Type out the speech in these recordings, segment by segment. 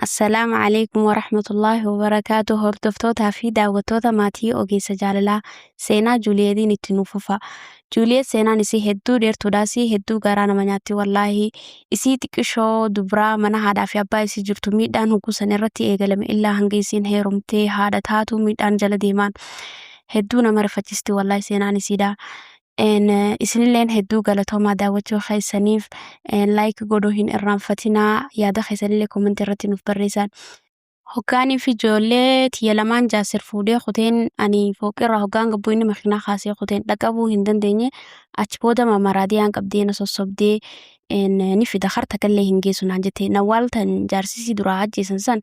Assalaamu alaikum warahmatullaahi wabarakaatu. Hordoftootaa fi daawwattoota maatii ogeessa jaalalaa, seenaa Juuliyeetiin itti nuuf fufa. Juuliyeet seenaan isii hedduu dheertuudhaas, hedduu garaa nama nyaatti wallaahi. Isii xiqqishoo dubraa mana haadhaa fi abbaa isii jirtu miidhaan hoggusan irratti eegalame, illaa hanga isiin heerumtee haadha taatu miidhaan jala deemaan hedduu nama rifachiisti wallaahi seenaan isiidha. Isinilleen hedduu galatoomaa daawwachuu keessaniif. Like godhuu hin irraanfatinaa, yaada keessanillee comment irratti nuuf barreessaa. Hoggaanii fi ijoollee tiyya lamaan jaasir fuudhee kuteen, ani fooqirraa hoggaan gabbuu inni makiinaa kaasee kuteen dhaqabuu hin dandeenye. Achi booda mamaraadiyaan qabdee na sossobdee, ni fida har takallee hin geessu naan jette. Nawwaaltan jaarsisii duraa ajjeesan san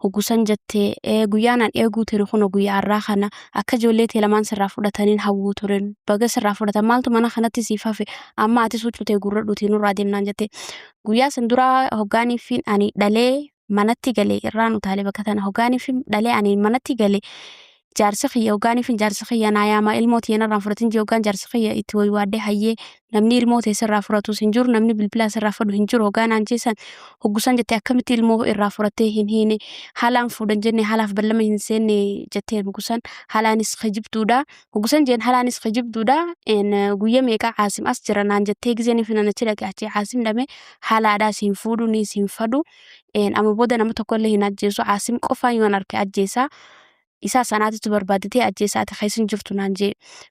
hoggusan jette, guyyaan an eeguu ture kun guyyaa har'aa kana, akka ijoollee tee lamaan sirraa fudhataniin hawwuu ture, baga sirraa fudhatan, maaltu mana kanatti siif hafe amma, atis huccuu tee gurradhuutii nurraa deemnaan jette. Guyyaa san duraa hoggaanii fi ani dhalee manatti galee irraan utaalee bakka tana, hoggaanii fi dhalee ani manatti galee jaarsi kiyya, hoggaanii fi jaarsi kiyya naa yaamaa, ilmoo tiyya narraan fudhatin jee. Hoggaan jaarsi kiyya itti waywaadhee, hayyee, namni ilmoo tee sirraa fudhatus hin jiru, namni bilbilaa sirraa fudhatu hin jiru hoggaan aan jeessan, hoggusan jette, akkamitti ilmoo irraa fudhattee hin hiine, haalaan fuudhan jenne, haalaaf ballama hin seenne jetteen. Hoggusan haalaanis kijibduudha hoggusan jeen, halaanis kijibduudha. Guyya meeqaa Caasim as jira naan jettee, gizeen finan achi dhaqe, achi Caasim dhame, haalaadhaas hin fuudhu niis hin fadhu, amma booda nama tokkollee hin ajjeesu, Caasim qofaan yoon arke ajjeesa, isaa sanaatitu barbaadatee ajjeesa, ati keessa hin jirtu naan jee.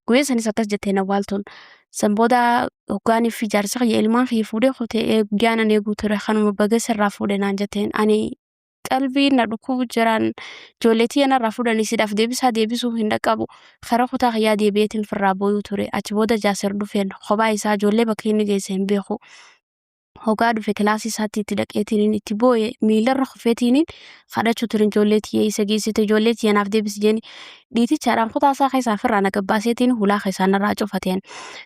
Guyyaa sanis akkas jettee nawwaaltuun. San booda hoggaanii fi jaarsa kiyya ilmaan kiyya fuudhee kutee, guyyaan ani eeguu ture kanuma, baga sirraa fuudhe naan jetteen. Ani qalbii na dhukkubu jiraan, ijoollee tiyya narraa fuudhanii siidhaaf deebisaa deebisuu hin dhaqqabu. Karaa kutaa kiyyaa deebi'eetiin firraa booyuu ture. Achi booda jaasir dhufeen kophaa isaa ijoollee bakka inni geesse hin beeku. Hogaa dhufe kilaasii isaatti itti dhaqeetiin itti booye, miilarra kufeetiin kadhachuu ture, ijoollee tiyya isa geessite, ijoollee tiyya naaf deebisi jeeni. Dhiitichaadhaan kutaa isaa keessaa firraa na gabbaaseetiin hulaa keessaa narraa cufateen.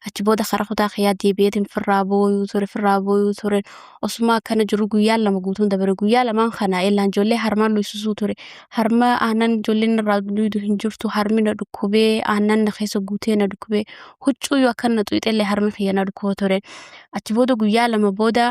Achi booda karaa kutaa kiyyaa deebi'eetiin firraa booyuu ture, firraa booyuu ture. Osuma akkana jiru guyyaan 2 guutuun dabare. Guyyaa lamaan kana eellaan ijoollee harmaan luysisuu ture. Harma aannan ijoolleen irraa luydu hin jirtu, harmi na dhukkubee, aannan na keessa guutee na dhukkubee, huccuu yoo akkana na xuyxellee harmi kiyya na dhukkuba ture. Achi booda guyyaa 2 booda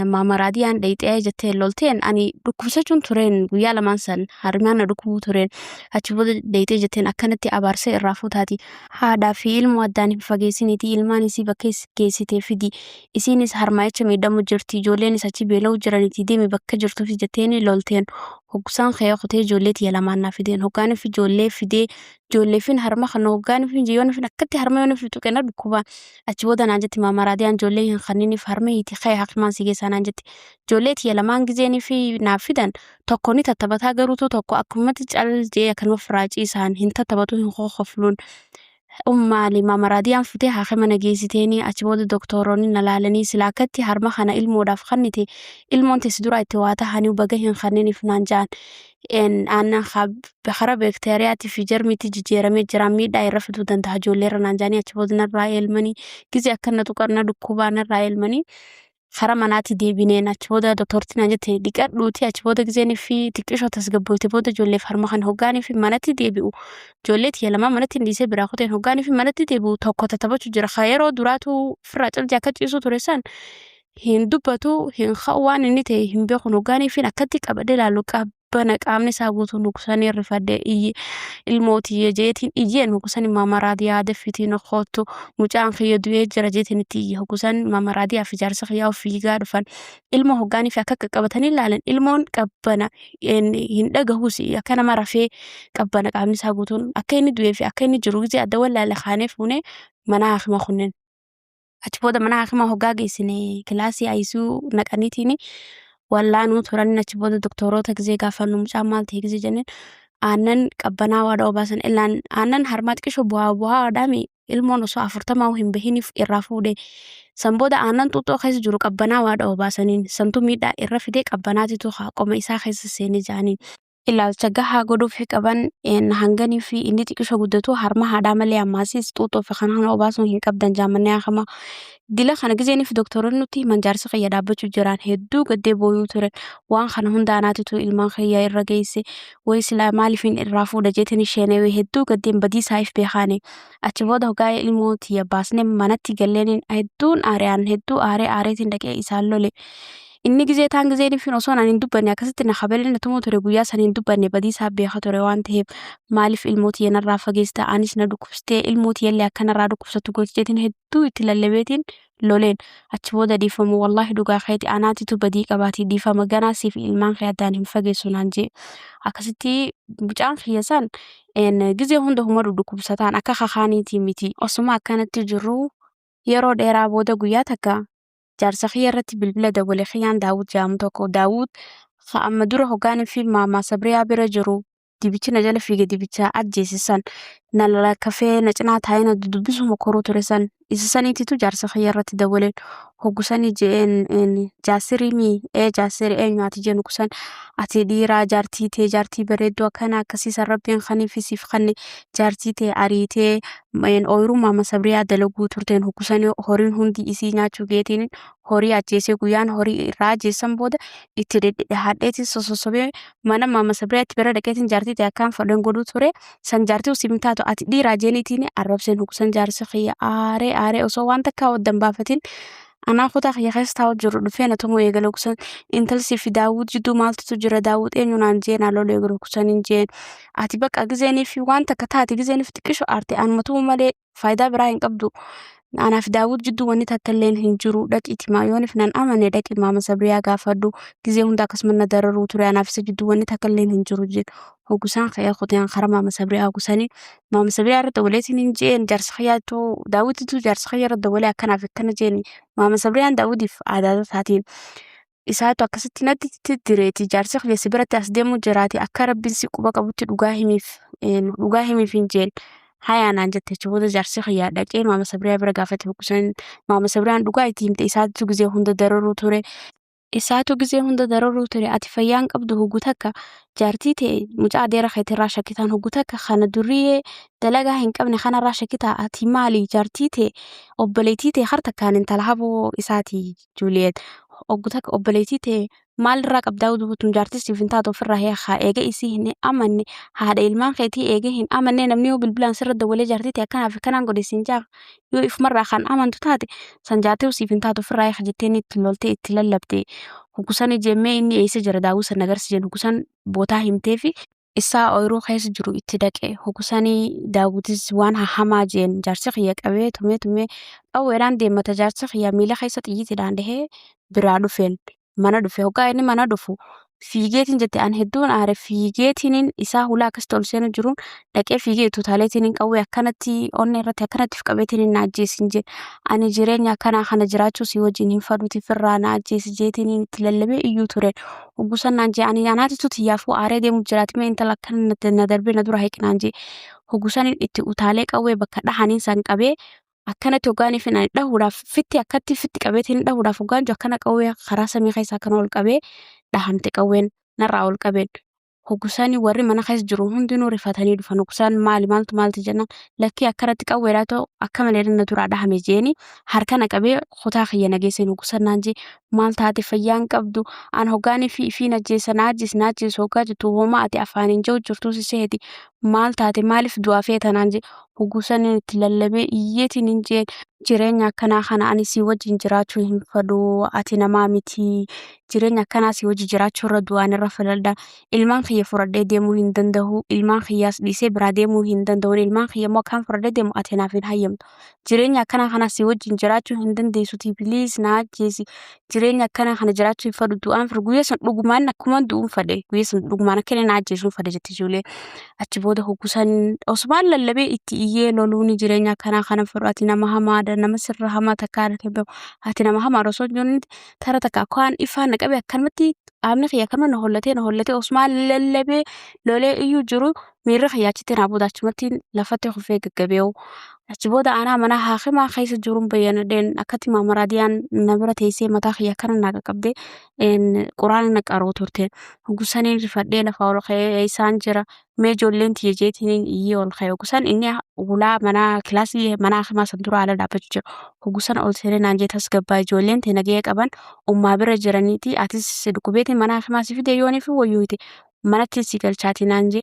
maama raadiyaan dhayxee jettee lolteen. Ani dhukkubsachuun tureen, guyyaa lamaan san harmaan na dhukkubuu tureen. Achi booda dhayxee jetteen, akkanatti abaarsa irraa fuutaati. Haadhaa fi ilmoo addaan hin fageessiniiti, ilmaan isii bakka geessitee fidi. Isiinis harmaa'icha miidhamu jirti, ijoolleenis achi beela'u jiraniiti, deemi bakka jirtuufi jetteen lolteen. Hoggusaan ka'ee kutee ijoollee tiyya lamaan naa fideen. Hoggaaniif ijoollee fidee ijoolleefin harma kana hoggaaniif yoonifin akkatti harma yoonif tuqe na dhukkuba. Achi booda naan jetti maama raadiyaan, ijoollee hin kanniniif harma hiiti, ka'e hakimaan si geessaa naan jetti. Ijoollee tiyya lamaan gizeenii fi naaf fidan, tokko ni tattabataa, garuutu tokko akkumatti cal jee akkanuma firaacii isaan hin tattabatu, hin kokofluun. Maali, maama raadiyaan futee haakima na geessiteeni. Achi booda doktooronni na laalanii, sila akkatti harma kana ilmoodhaaf kannite, ilmoon teessi duraa itti waa tahanii, baga hin kanniniif naan ja'an. Aannan karaa beekteeriyaatii fi jarmiitti jijjiiramee jira, miidhaa irra fiduu danda'a ijoolleerra naan ja'anii. Achi booda narraa eelmanii, gizee akka na tuqan na dhukkubaa, narraa eelmanii karaa manaatti deebineen. Achi booda doktortiin naan jette, dhiqadhuuti achi booda gizeenii fi xiqqishoo tasgabboofte booda ijoolleef harma kana. Hoggaanii fi manatti deebi'u, ijoollee tiyya lamaan manatti hin dhiisee biraa kuteen. Hoggaanii fi manatti deebi'u tokko tattaphachuu jira, ka yeroo duraatu ofirraa calqee akka ciisuu ture san hin dubbatu, hin ka'u, waan inni ta'e hin beeku. Hoggaanii fi akkatti qabadee ilaalu qabbana qaamni isaa guutuu. Nuqsanii rifadhee iyye, ilmoo tiyya jeetiin iyyee. Nuqsanii maama raadiyaa daffitiin koottu, mucaan kiyya du'ee jira jeetiin itti iyye. Hoggusan maama raadiyaa fi jaarsa kiyyaa fiigaa dhufan. Ilmoo hoggaanii fi akka qaqqabatanii ilaalan, ilmoon qabbana, hin dhagahus, akka nama rafee qabbana qaamni isaa guutuun. Akka inni du'ee fi akka inni jiru gisee adda wallaale kaanee fuunee mana haakima kunneen. Achi booda mana hakimaa hoggaa geessine, kilaasii ICU naqaniitiin wallaanuu turan. Achi booda doktoroota gisee gaafannu, mucaan maal ta'e gisee jenneen, aannan qabbanaawaadha obaasan, illaan aannan harmaa xiqqishoo bu'aa bu'aadhaami, ilmoon osoo 40 hin bahiniif irraa fuudhe. San booda aannan xuuxxoo keessa jiru qabbanaawaadha obaasaniin, santu miidhaa irra fidee, qabbanaatitu qoma isaa keessa seene jaaniin. Ilaalcha gahaa godhuufii qaban, hanganii fi inni xiqqisho guddatu harma haadhaa malee ammaasis xuuxoo fi kana kana obaasuu hin qabdan jaamannee hakama. Dila kana gizeeniif doktoroonni nutti himan, jaarsa kiyya dhaabbachuu jiraan hedduu gaddee booyuu ture. Waan kana hunda anaatitu ilmaan kiyya irra geesse, wayi silaa maaliifin irraa fuudha jeetiin isheenee hedduu gaddeen badii isaaf beekaane. Achi booda hoggaa ilmoo tiyya baasnee manatti galleeniin hedduun aariyaan hedduu aaree aareetiin dhaqee isaan lole. Inni gizee taan gizee dhifin osoo ani hin dubbanne akkasitti na kabalee na tumuu ture. Guyyaa san hin dubbanne, badii isaa beeka ture waan ta'eef. Maaliif ilmoo tiyya narraa fageessita? Anis na dhukkubsitee ilmoo tiyyallee akka narraa dhukkubsattu gooti jeetiin hedduu itti lallabeetiin loleen. Achi booda dhiifama, wallaahi dhugaa keeti, anaatitu badii qabaati, dhiifama, ganaa siif ilmaan kee addaan hin fageessu naan jee. Akkasitti mucaan kiyya san gizee hunda huma dhukkubsataan akka kakaaniitii miti. Osuma akkanatti jirru yeroo dheeraa booda guyyaa takka jaarsa kiyya irratti bilbila dawwale kiyyaan Daawud jedhamu tokko. Daawud ka amma dura hoggaanii fi maamaa Sabriyaa bira jiru dibichi na jala fiige, dibicha ajjeese san, na lakkafee na cinaa taa'ee na dudubbisu mokoruu ture san, isa saniititu jaarsa kiyya irratti dawwaleen. Hoggusanii je'een, jaasirii mii? Ee, jaasiri. Eenyu ati jennu kusan ati dhiiraa jaartii tee, jaartii bareedduu akkana akkasiisan rabbiin kaniifi siif kanne, jaartii tee ariitee ooyiruu maama Sabriyaa dalaguu turteen. Hoggusanii horiin hundi isii nyaachuu geetiin horii ajjeesee, guyyaan horii irraa ajjeessan booda itti dhidhihadheetiin sossobee mana maama Sabriyaatti bira dhaqeetiin jaartii tee akkaan fadhan godhuu ture san, jaartii usii taatu ati dhiiraa jeeniitiin arrabseen. Hoggusan jaarsi kiyya aaree aaree osoo waan takkaa waddan baafatin anaa kutaa kiyya keessa taa'u jiru dhufee na tumuu eegale. Hoggusan intalsi fi Daawud jidduu maaltutu jira? Daawud eenyu naan jee naa lolu eegale. Hoggusan hin jeen, ati bakka gizeenii fi waan takka taate gizeeniif xiqqisho aarte anuma tumuu malee faayidaa biraa hin qabdu. Anaaf Daawud jidduu wanni takka illeen hin jiru. Dhaqiiti maa yoonif nan amane dhaqi maama Sabriyaa gaafadhu. Gizee hunda akkasuma na dararuu ture. Anaaf isa jidduu wanni takka illeen hin jiru jeen. Hogusaan ka'ee kuteen karaa maama Sabriyaa. Hogusanii maama Sabriyaa irra dawwaleetiin hin jeen, jaarsa kiyyaatu Daawuditu jaarsa kiyya irra dawwalee akkanaaf akkana jeeni. Maama Sabriyaan Daawudiif aadaa taatiin isaatu akkasitti natti direeti, jaarsi kiyya si biratti as deemuu jiraate, akka rabbiin si quba qabutti dhugaa himiif, dhugaa himiif hin jeen. Hayaa naan jette. Achi booda jaarsi kiyya dhaqee maama Sabriyaa bira gaafate. Hoggusan maama Sabriyaan dhugaa itti himte. Isaatu gizee hunda dararuu ture. Isaatu gizee hunda dararuu ture. Ati fayyaan qabdu, hoggu takka jaartii ta'e mucaa adeera keetirraa shakkitaan, hoggu takka kana duriyee dalagaa hin qabne kanarraa shakkitaa, ati maali? Jaartii ta'e obboleettii ta'e har takkaan intala haboo isaati Juliet. Hoggu takka obboleettii ta'e maalirraa qabdaa? Tun jaartii siif hin taatu, ofirraa hiikaa. Eega isii hin amanne, haadha ilmaan keetii eega hin amanne, namni yoo bilbilaan sirra dawwalee jaartii ta'e akkanaaf akkanaan godhe siin jaa, yoo ifumarraa kan amantu taate san jaartii siif hin taatu, ofirraa hiika jettee inni itti loltee itti lallabde. Hoggusan jemmee inni eessa jira daawwii san agarsiisan. Hoggusan bootaa himteefi isaa ooyiruu keessa jiru itti dhaqe. Hogusanii Daawwitis waan hamaa jeen. Jaarsi kiyya qabee tumee tumee qawweedhaan deemmata. Jaarsi kiyya miila keessa xiyyiitiidhaan dhahee biraa dhufeen mana dhufe. Hoggaa inni mana dhufu fiigeetiin jette, an hedduun aare, fiigeetiin isaa hulaa akkasitti ol seenu jiruun dhaqee fiigee itti utaaleetiin qawwee akkanatti onnee irratti akkanatti of qabeetiin na ajjeesin jee. Ani jireenya akkanaa kana jiraachuu si wajjin hin fadhuti, firraa na ajjeesi jeetiin itti lallabee iyyuu ture. Hoggusan naan jee, ani anaatitu xiyyaafuu aaree deemu jiraati, mee intala akkana na darbee na dura hiiqi naan jee. Hoggusan itti utaalee qawwee bakka dhahaniin san qabee akkanatti hoggaanii fi ani dhahuudhaaf fitti akkatti fitti qabeetiin dhahuudhaaf hoggaan jiru akkana qawwee karaa samii keessa akkana ol qabee dhahamte, qawween narraa ol qabeen. Hoggusanii warri mana keessa jiru hundinuu rifatanii dhufan. Hoggusaan maali, maaltu maalti jennaan, lakkii akkanatti qawweedhaa ta'u akka malee na duraa dhahame jeeni harka na qabee kutaa kiyya na geesseen. Hoggusan naan jee, maal taate? Fayyaan qabdu, an hoggaanii fi ifiin ajjeessa, na ajjeesi na ajjeesu hoggaa jettu homaa ati afaaniin jiru jirtuu si seeti, maal taate? Maaliif du'aa feeta naan jee. Hoggusan itti lallabee iyyeetiin hin jeen, jireenya akkanaa kana ani si wajjin jiraachuu hin fedhu, ati namaa miti, jireenya akkanaa si wajji jiraachuu irra du'aan irra filadha. Ilmaan kiyya fudhadhee deemuu hin danda'u, ilmaan kiyyaas dhiisee biraa deemuu hin danda'u, ilmaan kiyya immoo akkaan fudhadhee deemu ati naaf hin hayyamtu, jireenya akkanaa kana si wajjin jiraachuu hin dandeessuti, please na ajjeesi, jireenya akkanaa kana jiraachuu hin fedhu, du'aan fedhu. Guyyaa san dhugumaan akkumaan du'uun fedhe, guyyaa san dhugumaan akka inni na ajjeesuun fedhe jette ijoollee. Achi booda hoggusan osumaan lallabee itti iyyee loluun, jireenya akkanaa kana fedhu, ati nama hamaadha, nama sirra hamaa takka argee beeku, ati nama hamaadha osoo hin tara takka akkaan ifaan na qabe, akkanumatti qaamni kiyya akkanuma na hollatee na hollatee, osumaan lallabee lolee iyyuu jiru miirri kiyya achitti naa booda achumatti lafatti kufee gaggabee'u. Achi booda anaa mana haakimaa keessa jiruun bayyanadheen. Akkatti maama Raadiyaan na bira teessee mataa kiyya akkana naa qaqqabdee quraana na qaruu turte. Hogusaniin rifadhee lafaa ol ka'ee, isaan jira mee ijoolleen tiyya jeetiin iyyee ol ka'e. Hogusan inni hulaa mana kilaasii mana haakimaa san dura ala dhaabbachuu jira. Hogusan ol seenee naan jee, tasgabbaa, ijoolleen tee nagaya qaban, ummaa bira jiraniiti, atis dhukkubeetiin mana haakimaa si fide, yoonii fi wayyooyte manatti si galchaati naan jee.